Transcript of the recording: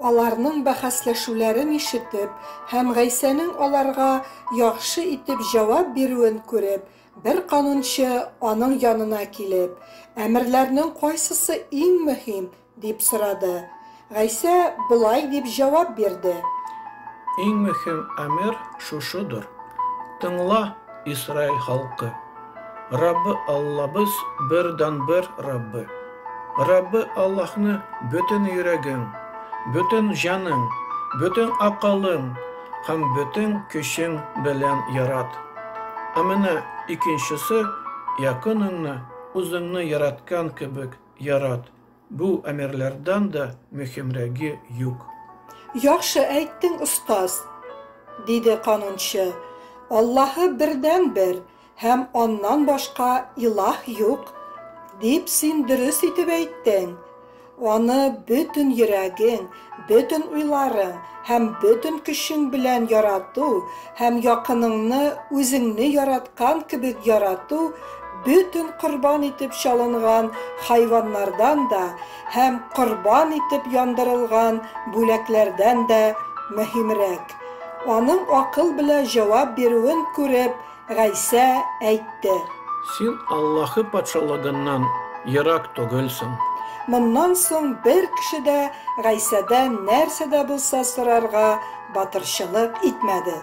Аларның бәхәсләшүләрен ишетеп һәм Гайсәнең аларга яхшы итеп җавап бирүен күреп, бер канунчы аның янына килеп, Әмерләрнең кайсысы иң мөһим? дип сорады. Гайсә болай дип җавап бирде. Иң мөһим әмер шушыдыр, Тыңла, Исраил халкы! Раббы Аллабыз бердәнбер Раббы. Раббы Аллаһны бөтен йөрәгең, бөтен җаның, бөтен акылың һәм бөтен көчең белән ярат. Ә менә икенчесе, якыныңны үзеңне яраткан кебек ярат. Бу әмерләрдән дә мөһимрәге юк. Яхшы әйттең, остаз, диде канунчы. Аллаһы бердәнбер, һәм аннан башка илаһ юк, дип син дөрес итеп әйттең. Аны бөтен йөрәгең, бөтен уйларың һәм бөтен көчең белән ярату һәм якыныңны үзеңне яраткан кебек ярату бөтен корбан итеп чалынган хайваннардан да һәм корбан итеп яндырылган бүләкләрдән дә мөһимрәк. Аның акыл белән җавап бирүен күреп, Гайсә әйтте. Син Аллаһы Патшалыгыннан ерак түгелсең. Моннан соң бер кеше дә Гайсәдән нәрсә дә булса сорарга батырчылык итмәде.